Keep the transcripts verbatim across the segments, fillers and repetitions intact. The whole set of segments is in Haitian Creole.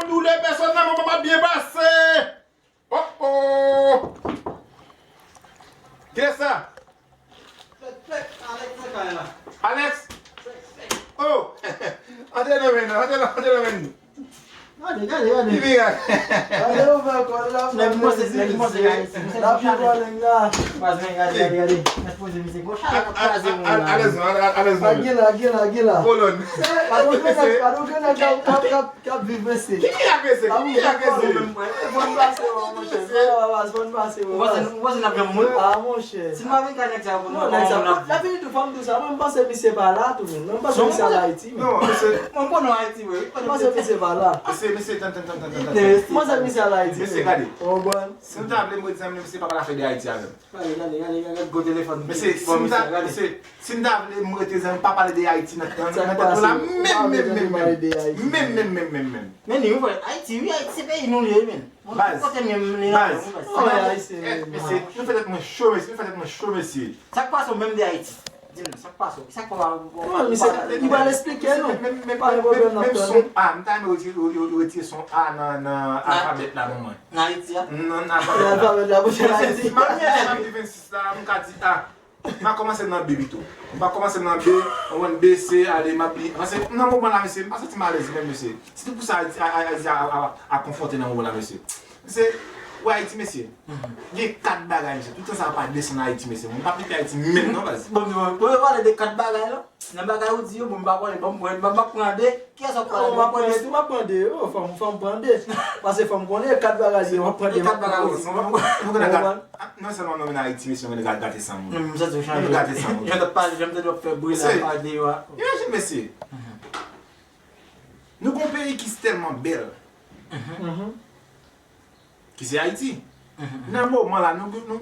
Tou de pèsòn nan, mwen pa byen pase. Oh, oh. Kiyès sa? Alex? Oh! Antre nan men nou, antre nan, antre nan men nou. Gade, gade, gade. Ki mirak? Gade, ou fè kò l ap fè plezi. Nèg manje, nèg manje Ayiti. L ap fè kò nèg la. Gade, gade, gade. Nèg poze misye gwo chalè k ap kraze moun la. Alèz non, alèz non. Gen la, gen la, gen la. Kolòn. Pa t gen nèg, pa t gen nèg k ap, k ap, k ap k ap viv, mesye. Ki mirak, mesye? Ki mirak, mesye? Fò n pase, monchè. Fò n pase, fò n pase. Ou panse, ou panse n ap janm moun? Ah, monchè. Si n pa vin kay nèg sa yo pou nou, kòman moun ap viv? Epi tou, fò m di w sa, mwen, m panse misye pa la tou, menm. Mwen, m panse misye al Ayiti, menm. Non, mesye. Mwen, m konnen Ayiti, wi. M panse misye pa la. Mesye, mesye, tann, tann, tann, tann, tann. M panse misye al Ayiti, menm. Mesye, gade. Ou konprann? Si m ta vle m rete zanmi, mesye, pa pral afè de Ayiti avè m. Gade, gade, gade, gade, gwo telefòn. Mesye, si m ta, mesye, si m ta vle m rete zanmi, pa pale de Ayiti nan, nan, nan tèt mwen la, menm, menm, menm, menm. Menm, menm, menm, menm, menm. Men li, wi, frè, Ayiti, wi, Ayiti se peyi nou li ye, men. Baz, kote menm li nan baz, wi, baz. Mesye, nou fè tèt mwen cho, mesye, nou fè tèt mwen cho, mesye. Sa k pase w menm de Ayiti? Di m, sa k pase w? Sa k pase w? Bon, misye, li pral esplike nou. Pa gen pwoblèm, n ap tande. Menm son A, m ta renmen retire, yo, yo, yo retire son A nan, nan alfabèt la pou mwen. Nan Ayiti a? Nan, nan alfabèt la. Alfabèt la pou fè Ayiti. M ap di, m ap di vennsis la, m ka di A. M a kòmanse nan B pito. M pa kòmanse nan B, mwen B, C, ale, m ap li. Paske nan moman la, mesye, m pa santi m alèz menm, mesye. Se te pou sa Ayiti, a, a, Ayiti a, a, a konfwonte nan moman la, mesye. Mesye, ou Ayiti, mesye. Gen kat bagay, mesye. Tout tan sa yo pa desann Ayiti, mesye. Mwen pa kite Ayiti menm, non, baz. Bon, bon, bon, yo pale de kat bagay, la. Nan bagay ou di yo, bon, m pa konnen, bon, m pran, m ap pran de. Kiyès w ap pran de? M ap pran de, m ap pran de, yo, fò m, fò m pran de. Paske fò m konnen kat bagay, yo, m ap pran de, m ap pran de. Kat bagay, yo, m ap pran de. Ah, non sèlman nou vin Ayiti, mesye, nou gate san moun. Non, m santi w chanje. Nou gate san moun. Jan w t ap pale, jan m tande w ap fè bri la, pale deyò a. Imajine, mesye. Nou gon peyi ki tèlman bèl. Ki se Ayiti. Nan moman la, nou, nou,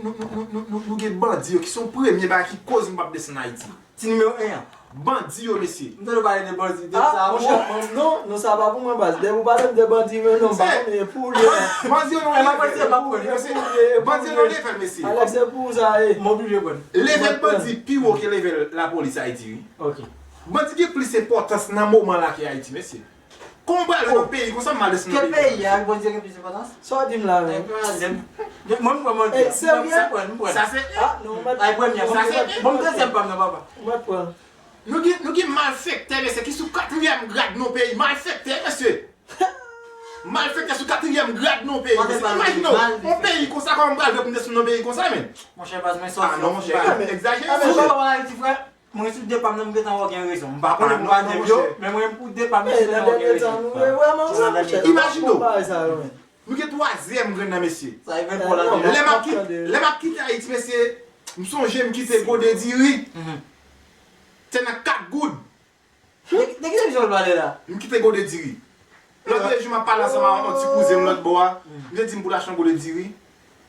nou gen bandi yo ki se yon premye bagay ki koz nou p ap desann Ayiti. Ti nimewo en an. Bandi yo, mesye. M tande w pale de bandi, de sa, monchè, non, non, sa pa pou mwen, baz. Depi w pale m de bandi, men non, m pa konnen, e pou ou li ye. Bandi yo nan level, mesye. Bandi yo nan level, mesye. Alex, se pou ou sa ye. M oblije pran. Level bandi pi wo ke level lapolis Ayiti, wi. Ok. Bandi gen plis enpòtans nan moman la ke Ayiti, mesye. Kòman w pral nan peyi konsa, m al desann nan peyi konsa? Ke peyi a, Bondye gen plis enpòtans? Sa w di m la menm? Mwen, m pran manti. Serye? M pran, m pran. Sa se... Ah, non, ou mèt... Ay, premye, sa se... Bon, m dezyèm pa m nan, papa. Ou mèt pran. Nou gen, nou gen malfektè, mesye, ki sou katriyèm grad nan peyi. Malfektè, mesye. Malfektè sou katriyèm grad nan peyi, mesye. Imajine w, yon peyi konsa, kòman m pral fè pou m desann nan peyi konsa, men? Monchè, baz, mwen sòti. Ah, non, monchè, egzajere, monchè. Mwen sou de pa m nan, m gentan wè w gen rezon. M pa konnen pou pa de m yo, men mwen pou de pa m nan, m gentan wè w gen rezon. Imajine w. Nou gen twazyèm grenn nan, mesye. Lè m ap kit-, lè m ap kite Ayiti, mesye, m sonje m kite gode diri. Te nan kat goud. De, de ki sèvis w ap pale la? M kite gode diri. Lòt jou m ap pale ansanm ak yon ti kouzen m lòt bò a. M te di m pou l achte yon gode diri.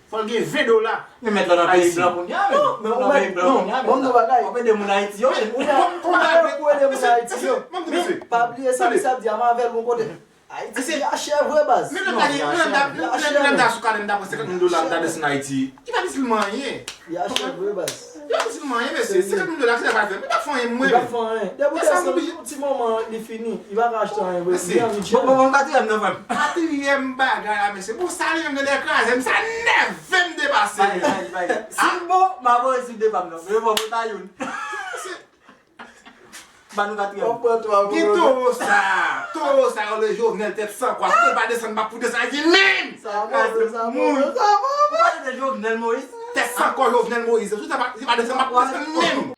Fò l gen ven dola. Men mèt la nan peyi blan kounye a, men. Non, men ou mèt, non, ban m di w bagay. W ap ede moun Ayiti yo, men. Ou mèt, ou mèt pou ede moun Ayiti yo. Men pa bliye sa, misye ap di a m avè l gon kote. Ayiti a chè vre, baz. Men lè m ta gen, men lè m ta, men lè m ta sou kale, m ta pran senkant mil dola, m ta desann Ayiti. Li pa itil mwen anyen. Li a chè vre, baz. Li pa itil mwen anyen, mesye. Senkant mil dola, ki sa l pral fè? Li pa fè anyen, mwen. Li pa fè anyen. Depi w desann yon ti moman, li fini. Li pa ka achte anyen, vre. Li anvi tchèl. Bon, bon, bon, katriyèm nan, frè m. Katriyèm bagay la, mesye. Bon, sa li menm nan kraze m, sa nève m depase. Bay, bay, bay. Si m bon, m a voye sou de pa m nan. Men bon, mwen ta youn. Ba nou katriyèm. Gen towo sa, towo sa yo le Jovenel tèt san kwa. Si te pa desann, m ap pou desann Ayiti menm. Sa move, sa move, sa move. Ou pale de Jovenel Moïse? Tèt san kwa Jovenel Moïse. Si te pa, si te pa desann, m ap pou desann menm.